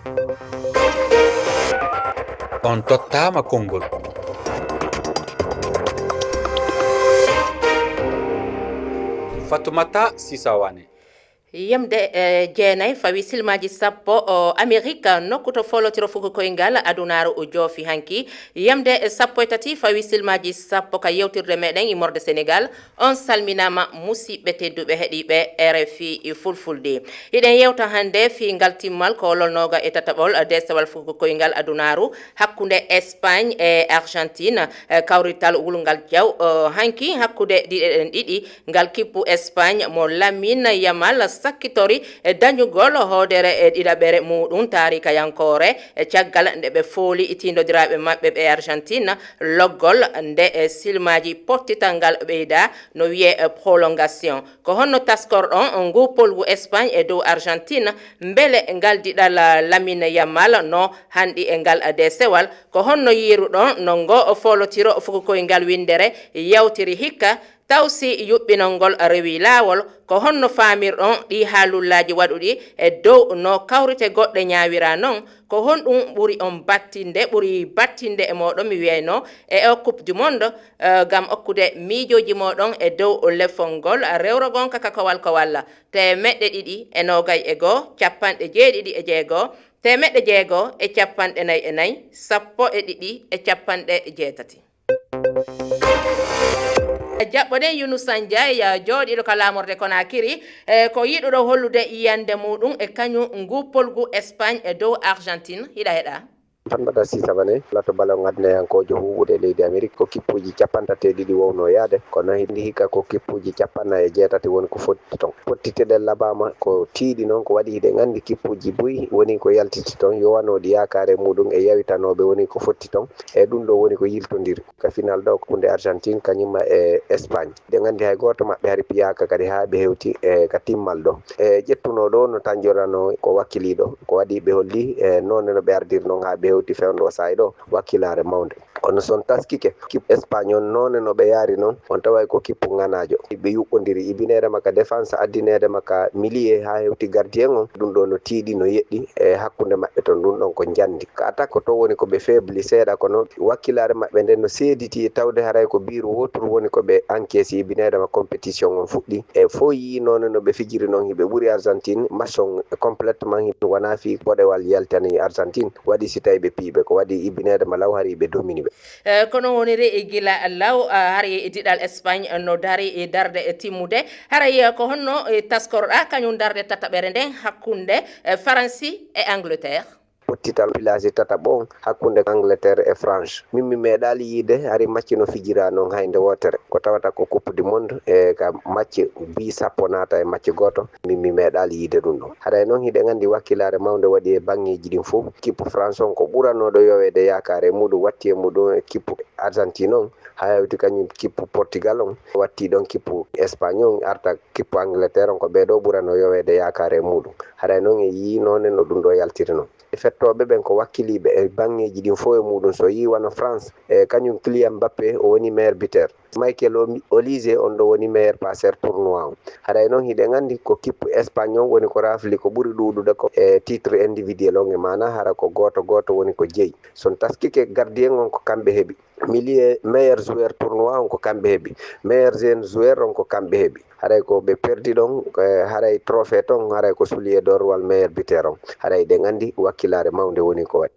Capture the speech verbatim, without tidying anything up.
On tottaama konngol. Fatoumata Sisa Wane. Yamde e jeenay fawi silmaaji sappo o Amerik, nokku to foolotiro fuku koyngal adunaaru o joofi hanki. Yamde e sappo e tati fawi silmaaji sappo ka yewtirde meɗen immorde Senegal. On salminaama, musiɓɓe tedduɓe heɗiiɓe R F I Fulfulde. Hiɗen yewta hannde fii ngal timmal ko lolnooga e tataɓol deesewal fuku koyngal adunaaru hakkunde Espagne e Argentine, eh, kawrital wulngal jaw, eh, hanki hakkunde ɗiɗe ɗen ɗiɗi. Ngal kippu Espagne mo Lamine Yamal sakkitori e dañugol hoodere e ɗiɗaɓere muuɗum taarikayankoore, e caggal nde ɓe fooli tiindodiraaɓe maɓɓe ɓe Argentine loggol nde e silmaaji pottital ngal ɓeyda no wiyee prolongation. Ko honno taskorɗon nguu polgu Espagne e dow Argentine? Mbele ngal diɗal Lamine Yamal no hanɗi e ngal deesewal? Ko honno yiiruɗon no ngoo foolotiro fuku koyngal winndere yawtiri hikka? Taw si yuɓɓinol ngol rewi laawol, ko honno faamirɗon ɗii haalullaaji waɗuɗi e dow no kawrite goɗɗe ñaawiraa non? Ko honɗum ɓuri on battinde, ɓuri battinde e mooɗon, mi wiyayno, e o Coupe du Monde, eh, ngam okkude miijooji mooɗon e dow lefol ngol rewrogol ka kakowal kowal? Teemeɗɗe ɗiɗi e noogay e goo, capanɗe jeeɗiɗi e jeego, teemeɗɗe jeego e capanɗe nayi e nayi, sappo e ɗiɗi e capanɗe jeetati. Jaɓɓoɗen Yunusa Njaay, jooɗiiɗo ka laamorde Konaakiri, e ko yiɗuɗo hollude yiyannde muuɗum e kañum nguu polgu Espagne e dow Argentine. Hiɗa heɗa? Fanbata Sisabane, lato ballon adnayankoojo huuɓude e leydi Amerik, ko kippuuji capanɗe tati e ɗiɗi wownoo yaade, kono hindi hikka ko kippuuji capanɗe nayi e jeetati woni ko fotti ton. Pottite ɗen labaama ko tiiɗi non, ko waɗi hiɗen anndi kippuuji buy woni ko yaltiti ton, yowanooɗi yaakaare muuɗum e yawitanooɓe woni ko fotti ton, e ɗum ɗo woni ko yiltondiri. Ka final ɗo, hakkunde Argentine kañum e Espagne. Hiɗen anndi hay gooto maɓɓe hari piyaaka kadi haa ɓe hewti e ka timmal ɗo. E ƴettunoo ɗo no tan joranoo ko wakkiliiɗo. Ko waɗi ɓe holli e noone no ɓe ardiri non haa ɓe hewti fewndo saa'i ɗo wakkilaare mawnde. Kono so on taskike, kippu Espagne on noone no ɓe yaari non, on taway ko kippu ŋanaajo. Ɓe yuɓɓondiri ibineede ma ka défense, addineede ma ka milieu haa hewti gardien on. Ɗum ɗo no tiiɗi, no yeɗɗi e hakkunde maɓɓe ton. Ɗum ɗon ko njandi. Ka attaque ko to woni ko ɓe faible seeɗa, kono wakkilaare maɓɓe nden no seediti, tawde haray ko biiru wooturu woni ko ɓe encaissi ibineede ma compétition on fuɗɗi. E fof yii noone no ɓe fijiri non, hiɓe ɓuri Argentine. Match on complètement hiɓe wona fii boɗewal yaltani Argentine. Waɗi si tawi ɓe piiɓe, ko waɗi ibineede ma law hari ɓe domini ɓe. Eh, kono woniri e gila law, ah, hari diɗal Espagne no dari e darde e timmude. Haray, eh, ko honno, eh, taskoroɗa kañum darde tataɓere nden hakkunde, eh, Faransi e Angleterre? Pottital pilaasi tataɓo on hakkunde Angleterre e France. Min mi meeɗaali yiide hari macci no fijira non hay nde wootere. Ko tawata ko Coupe du Monde e ka macci bi sappo naata e macci gooto. Min mi meeɗaali yiide ɗum ɗon. Haray non hiɗen anndi wakkilaare mawnde waɗi e baŋŋeeji ɗin fof. Kippu France on ko ɓuranooɗo yoweede yaakaare e muuɗum, watti e muuɗum e kippu Argentine on, haa hewti kañum kippu Portugal on, watti ɗon kippu Espagne on, arta kippu Angleterre on, ko ɓee ɗoo ɓuranoo yoweede yaakaare e muuɗum. Haray non en yii noone no ɗum ɗoo yaltiri non. E fettooɓe ɓen ko wakkiliiɓe e baŋŋeeji ɗin fof e muuɗum. So yii wano France, e kañum Kylian Mbappé o woni meilleur buteur. Michael Oli-, Olise on ɗo woni meilleur passeur tournoi on. Haray non hiɗen anndi ko kippu Espagne on woni ko rafli ko ɓuri ɗuuɗude ko e titre individuel on, e maana hara ko gooto gooto woni ko jeyi. So on taskike gardien on ko kamɓe heɓi. Milieu meilleur joueur tournoi on ko kamɓe heɓi. Meilleur jeune joueur on ko kamɓe heɓi. Haray ko ɓe perdi ɗon, eh, haray trophée ton, haray ko soulier d'or wal meilleur buteur on. Haray ɗen anndi wakkilaare mawnde woni ko waɗi.